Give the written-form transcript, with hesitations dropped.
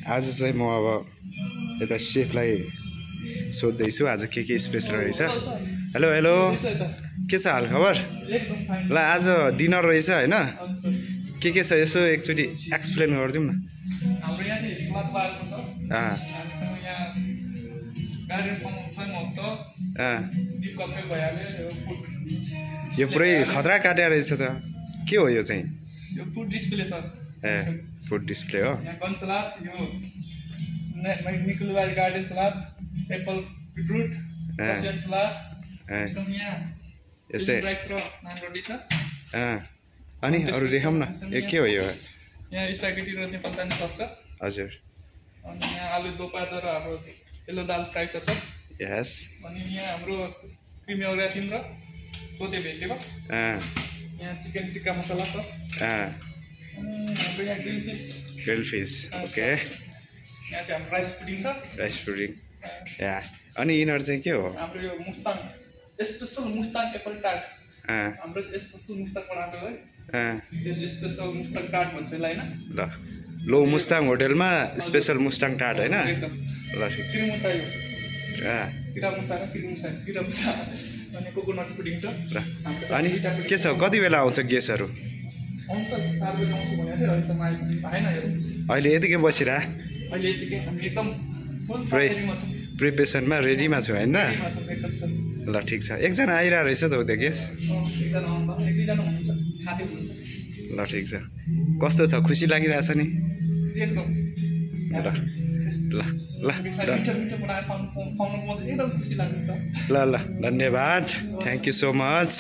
आज चाहिँ म अब यता सेफलाई सोध्दैछु आज के स्पेसल रहेछ। हेलो हेलो, के छ हाल खबर? ल आज डिनर रहेछ हैन? के छ यसो एकचोटि एक्सप्लेन गरिदिउँ न। हाम्रो यहाँ चाहिँ स्मार्ट बार छ। हामीसँग यहाँ गार्डन फर्म हाउस छ। डिप कफे भइहाल्यो। फुड यो पुरै खतरा काट्या रहेछ त। के हो यो चाहिँ? यो फुड डिस्प्ले छ। फुड डिस्प्ले हो। यहाँ गन सलाद, यो Nikulbari garden salad, apple beetroot, Russian salad. सँग यहाँ यो चाहिँ राइस र नान रोटी छ। अनि अरु देखाउँ न। यो के हो यो? यहाँ स्पागेटी र नेपाल तानी सस छ। हजुर। अनि यहाँ आलु दो पाजा र हाम्रो येलो दाल फ्राई छ। यस। अनि यहाँ हाम्रो क्रिमी औराथिन र सोते भेन्डी भयो। यहाँ चिकन टिक्का मसला छ। अनि हाम्रो यहाँ ग्रिल फिस। ओके। यहाँ चाहिँ हाम्रो राइस पुडिङ छ। राइस पुडिङ। या अनि यिनीहरु चाहिँ के हो? हाम्रो यो Mustang special Mustang Apple tart. हाम्रो स्पेशल मुस्ताङ बनाएको है। यो स्पेशल मुस्ताङ टार्ट भन्छ यसलाई हैन? ल लो मुस्ताङ होटलमा स्पेशल मुस्ताङ टार्ट हैन? एकदम। ल ठिक छ। किरामुसा यो। किरामुसा र किरामुसा अनि कोकोनट पुडिङ छ। अनि के छ? कति बेला आउँछ गेस्टहरु? आउँछ 4 बजे आउँछु भनेको थियो, अहिलेसम्म आएन हेरौँ। अहिले यतिकै बसिरा? अहिले यतिकै हामी एकदम फुल तयारीमा छौँ। प्रिपरेसनमा रेडीमा छु हैन? एकदम छ। ल ठिक छ। एकजना आइरा रहेछ त उता गेस्ट। एकजना आउँदा एक दुईजना हुनुहुन्छ, खादै हुनुहुन्छ। ल ठिक छ। कस्तो छ? खुसी लागिरहेछ नि? एकदम। ल मिठो बनाएर खुवाउनु पाउँदा एकदम खुसी लाग्छ। ल धन्यवाद। Thank you so much.